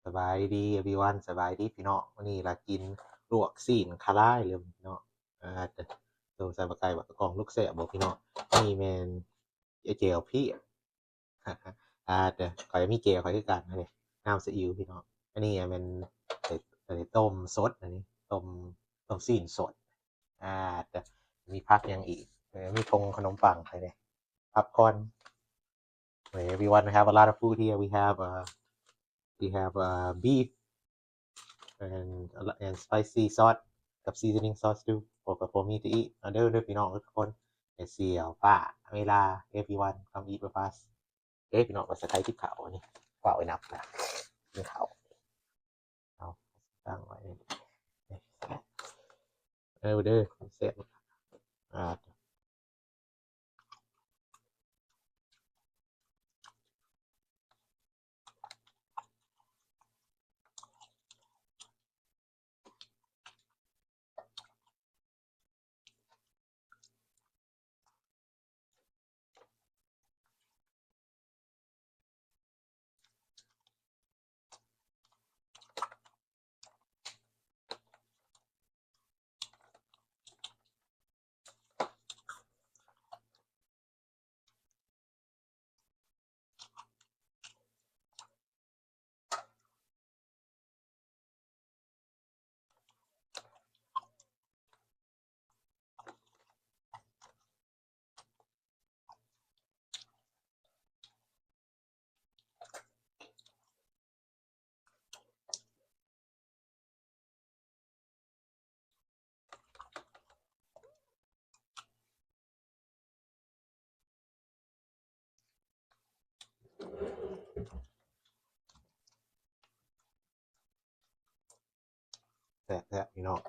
ສະບາຍດີ everyone ສະບາຍດີພີ່ນ້ອງ. ມື້ນີ້ລະກິນລວກຊີ້ນຄາລາຍເລີຍພີ່ນ້ອງ. ອາ ໂຕໃສ່ບັກໄກ່ບັກກະກອງ ລູກແຊບບໍ່ພີ່ນ້ອງ? ນີ້ແມ່ນແຈ່ວພຽກ. ອາ ແຕ່ຂ້ອຍມີແຈ່ວຂ້ອຍຄືກັນເດ້ ນ້ຳສະອິ້ວພີ່ນ້ອງ. ອັນນີ້ແມ່ນ ເອີ ຕົ້ມສົດ ອັນນີ້ຕົ້ມ ຕົ້ມຊີ້ນສົດ. ອາ ແຕ່ມີຜັກຫຍັງອີກ? ເອີ ມີຖົງຂະໜົມປັງຂ້ອຍເດ້ ພັບຄອນ. Hey, everyone, we have a lot of food here. We have, uh, we have, uh, beef and a lo-, and spicy sauce ກັບ seasoning sauce too for, for me to eat. ມາເດີ ເດີພີ່ນ້ອງທຸກຄົນ. ແມ່ສ່ຽວ ປ້າ ເວລາ everyone, come eat with us. ເອີ ພີ່ນ້ອງ ພາສາໄທກິນເຂົ້າ ອັນນີ້ເວົ້າໄວ້ນຳນະ ກິນເຂົ້າ. ເອົາ ຕັ້ງໄວ້ ເອີ ເດີ ແຊບ. ອາ ແຊບໆ ພີ່ນ້ອງ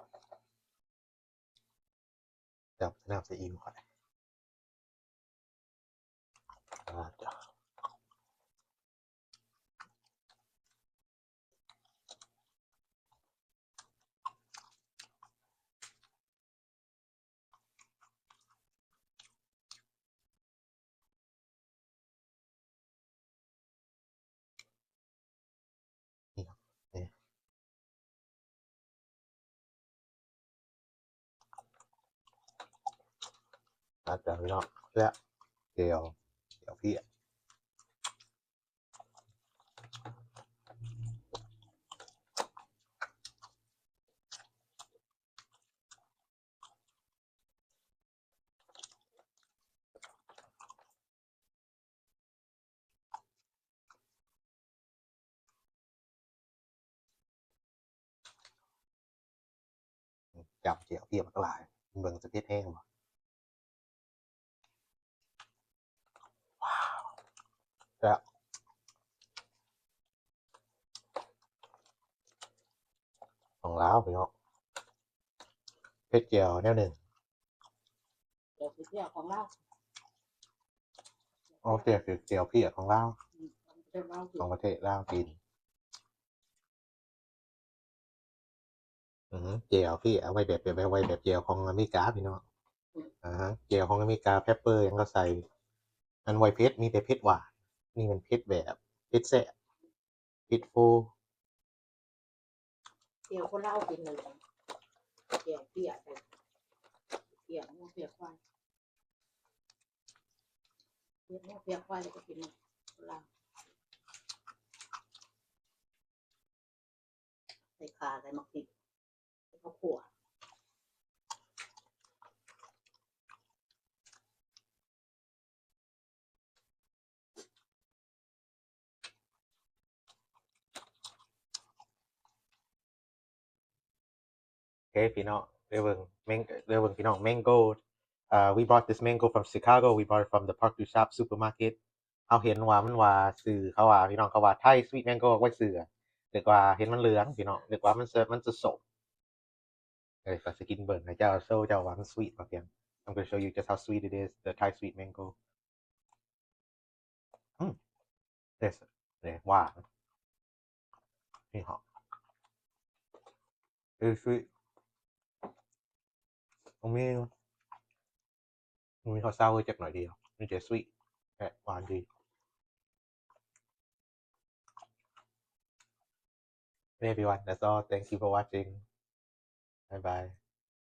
ແຊບ ນ້ຳສະອິ້ວຂ້ອຍ. ນີ້ເນາະ ນີ້ ອາຈານເນາະ ແຊບ ແຈ່ວ ແຈ່ວພຽກ. ຈ້ຳແຈ່ວພຽກບັກຫຼາຍ ເບິ່ງຊິເຜັດແຮງບໍ່. ວ້າວ ແຊບ ຂອງລາວພີ່ນ້ອງ ເຜັດແຈ່ວແນວໜຶ່ງ ແຈ່ວພຽກຂອງລາວ ໂອເຄ ຄືແຈ່ວພຽກຂອງລາວ ຂອງປະເທດລາວກິນ. ອື ແຈ່ວພຽກ ເອົາໄວ້ແບບ ແບບ ໄວ້ແບບແຈ່ວຂອງອາເມລິກາພີ່ນ້ອງ. ອາຮະ ແຈ່ວຂອງອາເມລິກາ ເປັບເປີຫຍັງກໍໃສ່ ອັນໄວ້ເຜັດ ມີແຕ່ເຜັດຫວານ ນີ້ມັນເຜັດແບບ ເຜັດແຊບ ເຜັດຟູ. ແຈ່ວຄົນລາວກິນນັ້ນແຫຼະ ແຈ່ວພຽກ ພຽກງົວພຽກຄວາຍ ພຽກງົວພຽກຄວາຍ ແລ້ວກໍກິນຄົນລາວ ໃສ່ຂ່າ ໃສ່ໝາກພິກ ໃສ່ເຂົ້າຂົ້ວ. ເອີ ພີ່ນ້ອງ ໄດ້ເບິ່ງແມງ ໄດ້ເບິ່ງພີ່ນ້ອງ mango. Uh, we brought this mango from Chicago. We brought it from the Park Duchop supermarket. ເຮົາເຫັນວ່າມັນວ່າຊື່ ເຂົາວ່າ ພີ່ນ້ອງ ເຂົາວ່າ Thai sweet mango ໄວ້ຊື່ ນຶກວ່າເຫັນມັນເຫຼືອງ ພີ່ນ້ອງ ນຶກວ່າມັນຈະ ມັນຈະສົ້ມ. ເອີ ຂ້ອຍຊິກິນເບິ່ງໃຫ້ເຈົ້າ ໂຊເຈົ້າວ່າມັນ sweet ບໍ່ພຽງ. I'm gonna show you just how sweet it is, the Thai sweet mango. ອືມ taste ນີ້ຫວານ ນີ້ຫອມ ເອີ sweet ບໍ່ມີ ບໍ່ມີຄວາມ sour ຈັກໜ້ອຍດຽວ ມີແຕ່ sweet ແລະ ຫວານດີ. everyone, that's all. Thank you for watching. Bye bye.